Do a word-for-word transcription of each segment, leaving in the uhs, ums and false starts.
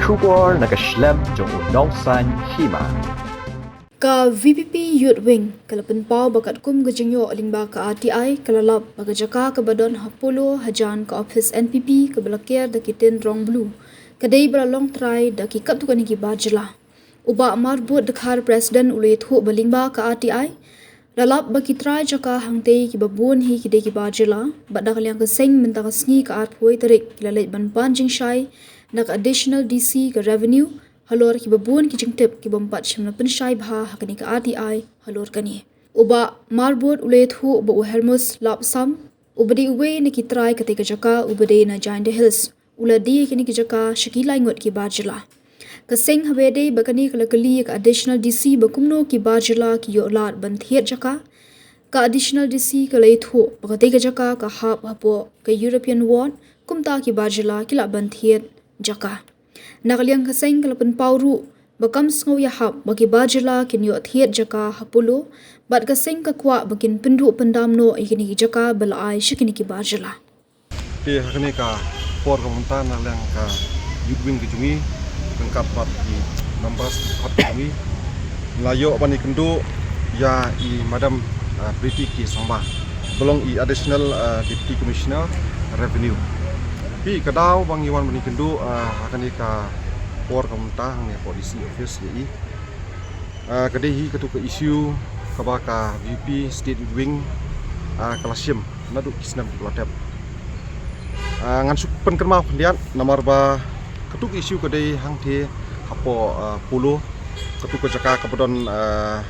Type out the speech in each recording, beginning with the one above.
Khubor na ka shlem jong u nongsan hima. Ka V P P Youth Wing ka la pynpaw ba katkum ka jingïoh lyngba ka R T I ka la lap ba ka jaka kaba don ha Polo hajan ka ophis N P P kaba la ker da ki tin rong blue ka dei ba la long trai da ki katto katne ki bar jylla. U Bah Marbud Dkhar, President, u la ïathuh ba lyngba ka R T I la lap ba ki trai jaka hangtei kiba bun hi ki dei ki bar jylla, bad na ka liang ka seng mynta ka sngi ka arphew tarik ki la leit ban pan jingshai na ka Additional D C ka Revenue halor kiba bun ki jingtip kiba ym pat shym la pynshai bha ha kane ka R T I halor kane. U Bah Marbud u la ïathuh ba u Hermus Lapsam, uba dei uwei na ki trai katei ka jaka, uba dei na Jaintia Hills, u la die ïa kine ki jaka sha ki lai ngut ki bar jylla. Ka seng haba ïadei bad kane ka la kylli ïa ka Additional D C ba kumno ki bar jylla ki ïoh lad ban thied jaka. Ka Additional D C ka la ïathuh ba katei ka jaka ka hap hapoh ka European Ward, kumta ki bar jylla ki lah ban thied jaka. Na ka liang ka seng ka la pynpaw ruh ba kam sngew ïahap ba ki bar jylla kin ïoh thied jaka ha Polo, bad ka seng ka kwah ba kin pynduh pyndam noh ïa kine ki jaka ba la ai sha kine ki bar jylla. Te ha kane ka por ka mynta na liang ka Youth Wing ka jong ngi ryngkat bad ki members ki hap ka jong ngi, la ïoh ban ïakynduh ïa i Madam, ah, Pretty K Sangma, ba long i Additional, ah, Deputy Commissioner Revenue. Te ka daw ba ngi wan ban ïakynduh, ah, ha kane ka por ka mynta hangne hapoh D C office ïa i. Ah, ka dei hi katu ka issue kaba ka V P State Youth Wing, ah, ka la shim naduh ki snem kiba la dep. Ah, ngan shu pynkynmaw khyndiat namar ba katu ka issue ka dei hangtei hapoh, ah, Polo, katu ka jaka kaba don, ah,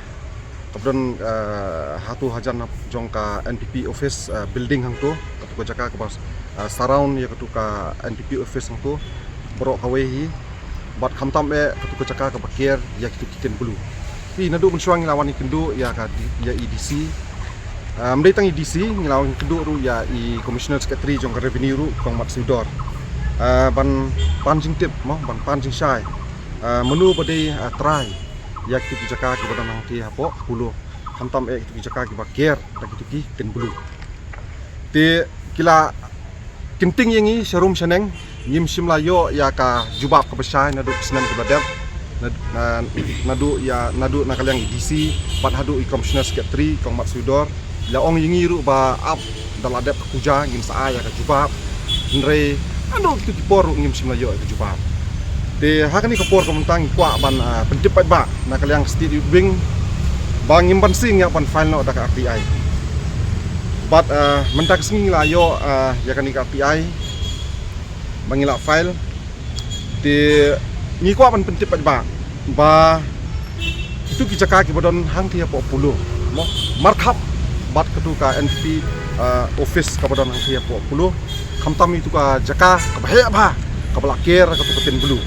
kaba don, ah, hato hajan jong ka N P P office, ah, building hangto, katu ka jaka kaba, ah, surround ïa katu ka N P P office hangto baroh kawei hi. Bad khamtam eh katu ka jaka kaba ker ïa kitu ki tin blue. Te naduh mynshuwa ngi la wan ïakynduh ïa ka D-, ïa i D C. Ah, ym dei tang i D C, ngi la wan ïakynduh ruh ïa i Commissioner Secretary jong ka Revenue ruh, Kong Mat Sudor. Ah, ban pan jingtip mo, ban pan jingshai, ah, mano ba dei, ah, trai ïa kitu ki jaka kiba don hangtei hapoh Polo, khamtam eh kitu ki jaka kiba ker da kitu ki tin blue. Te ki la kynting ïa ngi sharum shaneng, ngim shym la ïoh ïa ka jubab kaba shai naduh ki snem kiba la dep. Na, na, naduh ïa, naduh na ka liang i D C bad haduh i Commissioner Secretary, Kong Mat Sudor, la ong ïa ngi ruh ba ap da la dep ka puja ngin sa ai ïa ka jubab. Hynrei naduh kitu ki por ruh ngim shym la ïoh ïa ka jubab. Te ha kane ka por ka mynta ngi kwah ban, ah, pyntip paidbah na ka liang State Youth Wing ba ngim banse ngi hap ban file noh da ka R T I. Bad, ah, mynta ka sngi ngi la ïoh, ah, ïa kane ka R T I ba ngi la file. Te ngi kwah ban pyntip paidbah ba kitu ki jaka kiba don hangtei hapoh Polo mo, markhap bad katu ka N P P, ah, office kaba don hangtei hapoh Polo, khamtam ïa kitu ka jaka kaba heh bha kaba la ker katu ka tin blue.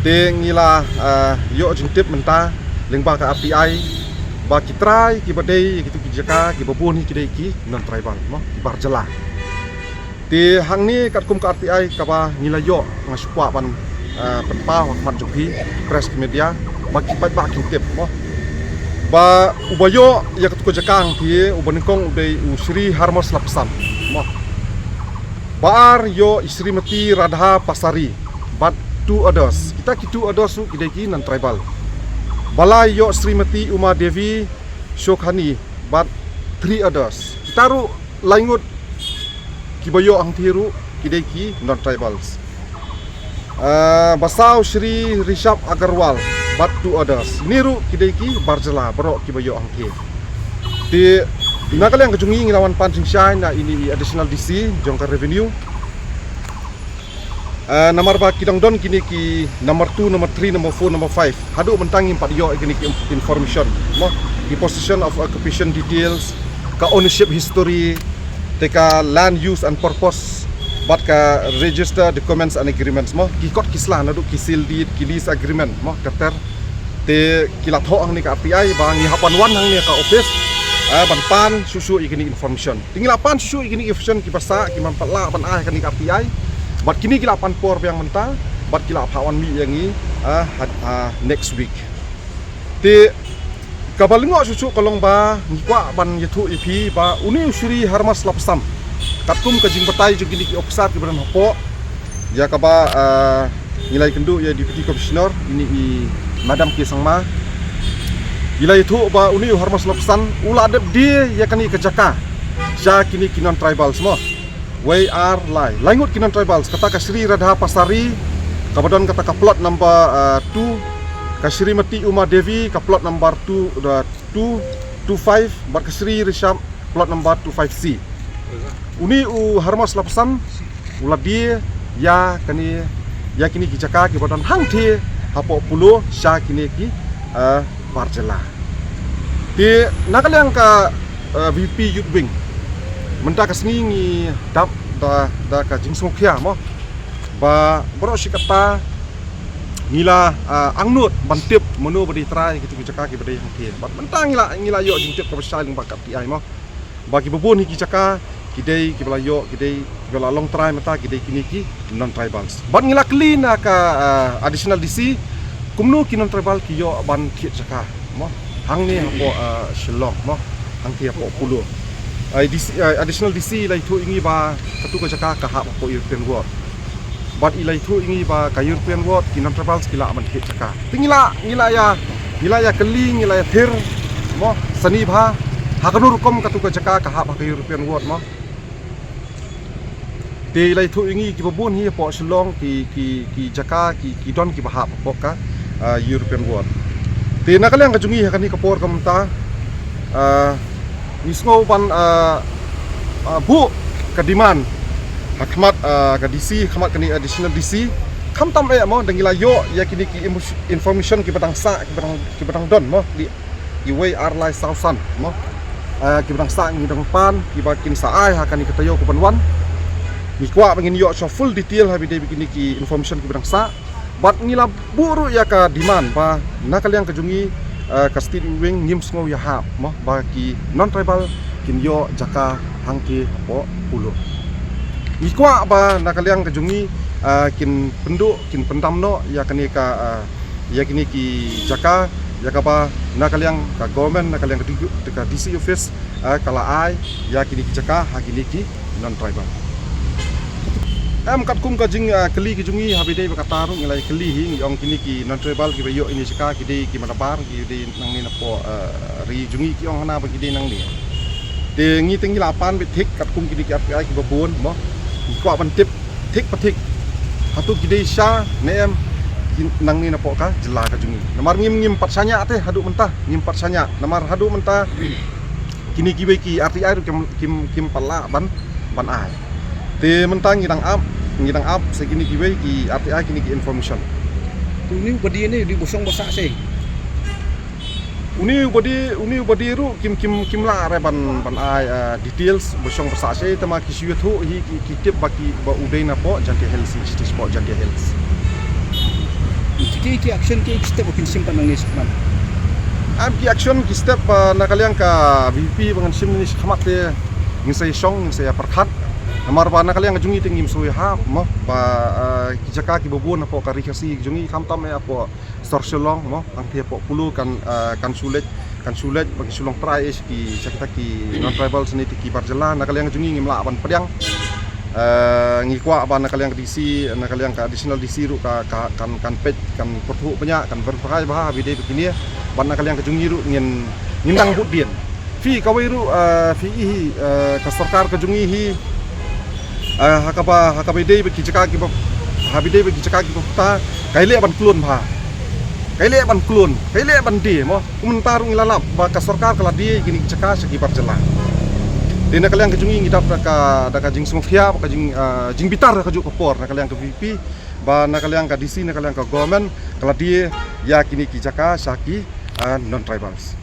Te ngi la, ah, ïoh jingtip mynta lyngba ka R T I ba ki trai kiba dei kitu ki jaka kiba bun hi ki dei ki non tribal mo, ki bar jylla. Te hangne katkum ka R T I kaba ngi la ïoh, nga shu kwah ban, ah, pynpaw ha khmat jong phi press media ba ki paidbah kin tip mo, ba uba ïoh ïa katu ka jaka hangtei, uba nyngkong u dei u Shri Harmos Lapsam mo. Ba ar ïoh i Srimati Radha Pasari bad two others. Kita ki two others ruh ki dei ki non tribal. Ba lai ïoh Srimati Uma Devi Shokhani bad three others. Kita ruh lai ngut kiba ïoh hangtei ruh ki dei ki non tribals. Ah, ba saw Shri Rishabh Agarwal bad two others. Ini ruh ki dei ki bar jylla baroh kiba ïoh hangtei. Te na ka liang ka jong ngi ngi la wan pan jingshai na ini i Additional D C jong ka Revenue. Ah, namar ba ki dang don kine ki number two, number three, number four, number five. Haduh mynta ngim pat ïoh ïa kine ki inf-, information mo, ki possession of occupation details, ka ownership history, te ka land use and purpose, bad ka register documents and agreements mo, ki kot ki sla naduh ki seal deed, ki lease agreement mo, ka ter. Te ki la thoh hangne ka R T I ba ngi hap ban wan hangne ka office, eh, ban pan shuh shuh ïa kine information. Te ngi la pan shuh shuh ïa kine information kiba sah, ki man pat lah ban ai ha kane ka R T I. Bad kine ki la pan por biang mynta bad ki la phah wan mih ïa ngi, ah, ha, ah, next week. Te kaba lyngngoh shuh shuh ka long ba ngi kwah ban ïathuh ïa phi ba une u Shri Harmos Lapsam, katkum ka jingbatai jong kine ki officer kiba don hapoh ïa kaba, ah, Ngi la ïakynduh ïa Deputy Commissioner, ine i Madam K Sangma. Ngi la ïathuh ba une u Harmos Lapsan u la dep die ïa kane ka jaka sha kine ki non-tribals mo. Wei ar lai, lai ngut ki non-tribals, kata ka Shri Radha Pasari, kaba don kata ka plot number, uh, two, ka Shrimati Uma Devi, ka plot number two, uh, two two five, bad ka Shri Rishabh, plot number two five C. Une u Harmos Lapsan u la die ïa kane, ïa kine ki jaka kiba don hangthie hapoh Polo sha kine ki, eh, bar jylla. Te na ka liang ka, eh, VPP Youth Wing, mynta ka sngi ngi dap da, da ka jingsngewkhia mo, ba baroh shi katta ngi la, eh, angnud ban tip mano ba dei trai kito ki jaka kiba dei hangthie. Bad mynta ngi la, ngi la ïoh jingtip kaba shai lyngba ka RTI mo, ba kiba bun hi ki jaka ki dei, kiba la ïoh, ki dei, kiba la long trai mynta ki dei kine ki non-tribals. Bad ngi la kylli na ka, eh, Additional DC, kumno ki non-tribal ki ïoh ban thied jaka mo, hangne hapoh, eh, Shillong mo, hangthie hapoh Polo. Ai, DC, eh, Additional DC i la ïathuh ïa ngi ba kato ka jaka ka hap hapoh European Ward. Bad i la ïathuh ïa ngi ba ka European Ward ki non-tribals ki lah ban thied jaka. Te ngi la, ngi la ïa, ngi la ïa kylli, ngi la ïa thir mo, sani bha, ha kano rukom kato ka jaka ka hap ha ka European Ward mo. Te i la ïathuh ïa ngi kiba bun hi hapoh Shillong ki, ki, ki jaka ki, ki don kiba hap hapoh ka, ah, European Ward. Te na ka liang ka jong ngi ha kane ka por ka mynta, ah, ngi sngew ban, ah, ah, buh ka demand ha khmat, ah, ka DC, ha khmat kane Additional DC. Khamtam eh mo, da ngi la ïoh ïa kine ki inf-, information kiba dang sah, kiba dang, kiba dang don mo, ki, kiwei ar lai saw san mo, ah, kiba dang sah, ngi dang pan, kiba kin sa ai ha kane ka taïew kaban wan. Ngi kwah ba ngin ïoh sha full detail ha ba dei ba kine ki information kiba dang sah. Bad ngi la buh ruh ïa ka demand ba na ka liang ka jong ngi, eh, ka State Youth Wing ngim sngew ïahap mo ba ki non-tribal kin ïoh jaka hangthie hapoh Polo. Ngi kwah ba na ka liang ka jong ngi, eh, kin pynduh, kin pyndam noh ïa kane ka, eh, ïa kine ki jaka, ïa kaba na ka liang ka government, na ka liang ka D-, ka DC office, eh, ka la ai ïa kine ki jaka ha kine ki non-tribal. Em, katkum ka jing, ah, kylli ka jong ngi ha ba dei ba kata ruh ngi la kylli hi, ngi ong kine ki non-tribal kiba ïoh ine i jaka ki dei ki madabar, ki dei nangne napoh, ah, ri jong ngi, ki ong hana ba ki dei nangne. Te ngi te ngi la pan beit thik katkum kine ki RTI kiba bun mo. Ngi kwah ban tip thik pa thik hato ki dei sha ne em ki nangne napoh ka jylla ka jong ngi. Namar ngim, ngim pat shaniah te haduh mynta, ngim pat shaniah. Namar haduh mynta kine kiwei ki RTI ruh kim, kim, kim pat lah ban, ban ai. Te mynta ngi dang ap, ngi dang ap sa kine kiwei ki RTI kine ki information. Te une u ba die ne u dei ba shong ba sah shei? Une u ba die, une u ba die ruh kim, kim, kim lah re ban, ban ai, ah, details ba shong ba sah shei, te ma ki shu ïathuh hi ki, ki tip ba ki, ba u dei napoh Jaintia Hills, ki shu tip napoh Jaintia Hills. Ki, ki, ki action ki, ki step ba phin shim pat nangne shakhmat? Em, ki action ki step ba na ka liang ka VPP ba ngan shim nangne shakhmat te ngin sa ïashong, ngin sa ïapyrkhat. Namar ba na ka liang ka jong ngi te ngim sngew ïahap mo ba, ah, ki jaka kiba bun hapoh ka Ri Khasi ka jong ngi, khamtam eh hapoh sor Shillong mo, hangthie hapoh Polo kan, ah, kan shu leit, kan shu leit ba ki shu long trai eh ki, sha kita ki non-tribals ne te ki bar jylla. Na ka liang ka jong ngi ngim lah ban pdiang. Eh, ngi kwah ba na ka liang ka DC, na ka liang ka Additional DC ruh ka, ka, kan, kan peit, kan pyrthuh bniah, kan verify bha ha ba dei ba kine. Bad na ka liang ka jong ngi ruh ngin, ngin dang bud dien. Phi kawei ruh, eh, phi i hi, eh, ka sorkar ka jong ngi hi, eh, ha kaba, ha kaba dei ba ki jaka kiba, ha ba dei ba ki jaka kiba puta, ka ïaleh ban klun bha. Ka ïaleh ban klun, ka ïaleh ban die mo. Kumta ruh ngi la lap ba ka sorkar ka la die kine ki jaka sha ki bar jylla. Te na ka liang ka jong ngi ngi dap da ka, da ka jingsngewkhia, ba ka jing, ah, jingbitar ha kajuh ka por na ka liang ka VPP, ba na ka liang ka DC, na ka liang ka government ka la die ïa kine ki jaka sha ki, ah, non-tribals.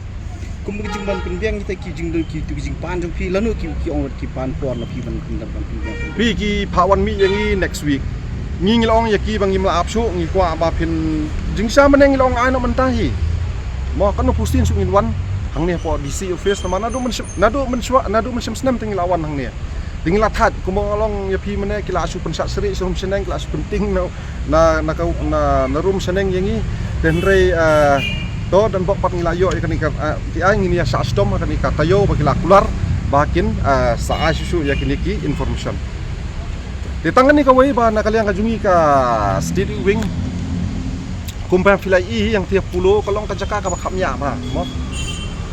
Kum ka jingban pynbiang kita ki jingdon ki tu ki jingpan jong phi lano ki, ki ong ki pan por na phi ban pynbiang, ban pynbiang. Phi ki phah wan mih ïa ngi next week. Ngi ngi la ong ïa ki ba ngim la ap shuh, ngi kwah ba phin jingshisha mynne ngi la ong ai noh mynta hi. Mo katno pyrshah shuh ngin wan hangne hapoh DC office namar naduh mynshem, naduh mynshuwa, naduh mynshem snem te ngi la wan hangne. Te ngi la thait kumba nga la ong ïa phi mynne ki la shu pynshah syrih sha rum shaneng, ki la shu pynting na, na, na ka, na, na rum shaneng ïa ngi. Te hynrei, eh, to don bok pat ngi la ïoh ïa kane ka, eh, ti ai ngin ïa shah shitom ha kane ka taïew ba ki la kular ba kin, eh, sa ai shuh shuh ïa kine ki information. Te tang kane kawei ba na ka liang ka jong ngi ka State Youth Wing, kumba phi la ïohi ïa kata ka pulo, ka long ka jaka kaba khapngiah ba, mo.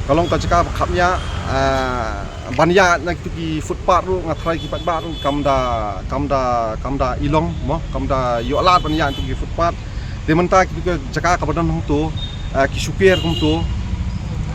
Ka long ka jaka ba khapngiah, ah, ban ïaid na kitu ki footpath ruh, nga tharai ki paidbah ruh kam da, kam da, kam da i long, mo, kam da ïoh lad ban ïaid na kitu ki footpath. Te mynta kitu ki jaka kaba don hangto, ah, ki shu ker kumto.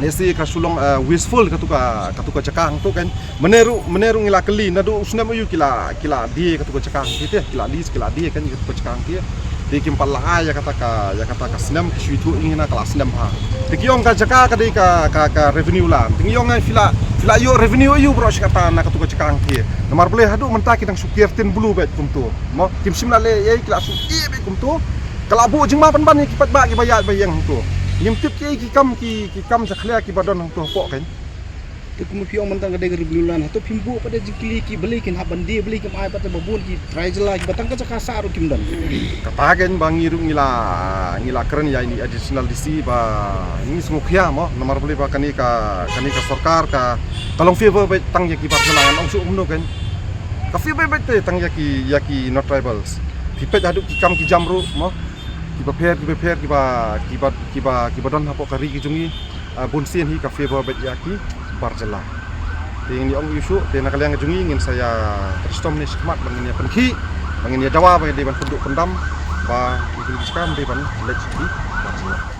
Lehse ka shu long, ah, wasteful katu ka, katu ka jaka hangto kan. Mynne ruh, mynne ruh ngi la kylli, naduh u snem aïu ki la, ki la die katu ka jaka hangto te, ki la die, ki la die kan katu ka jaka hangto. Te kim pat la ai ïa kata ka, ïa kata ka snem, ki shu ithuh ïa ngi na ka la snem ha. Te ki ong ka jaka ka dei ka, ka, ka revenue land. Te ngi ong ngai phi la, phi la ïoh revenue aïu baroh shi katta na katu ka jaka hangto. Namar balei haduh mynta ki dang shu ker tin blue beit kumto. Mo, kim shym la leh ei, ki la shu ïeh beit kumto. Ka la buh jingma pynban ïa ki paidbah kiba ïaid ba ïeng hangto. Ngim tip ki ei ki kam, ki, ki kam jakhlia kiba don hangto hapoh kan. Te kumba phi ong mynta ka dei ka revenue land, hato phim buh pat de jingkylli ki balei kin hap ban die, balei kim ai pat te ba bun ki trai jylla kiba tang ka jaka sah ruh kim don. Kata kan ba ngi ruh ngi la, ngi la kren ïa ine i Additional D C ba ngi sngewkhia mo, namar balei ba kane ka, kane ka sorkar ka, ka long favour beit tang ïa ki bar jylla, ngan ong shuh kumno kan. Ka favour beit te tang ïa ki, ïa ki non tribals. Phi peit haduh ki kam ki jam ruh mo, kiba pher, kiba pher, kiba, kiba, kiba, kiba don hapoh ka ri ka jong ngi, ah, bun sien hi ka favour beit ïa ki bar jylla. Te ngin ïa ong ïa u shuh, te na ka liang ka jong ngi ngin sa ïa trei shitom ne shakhmat ba ngin ïa pynkhih, ba ngin ïa dawa, ba ngin dei ban pynduh pyndam, ba ngin ïa shim dei ban leit sha ki bar jylla.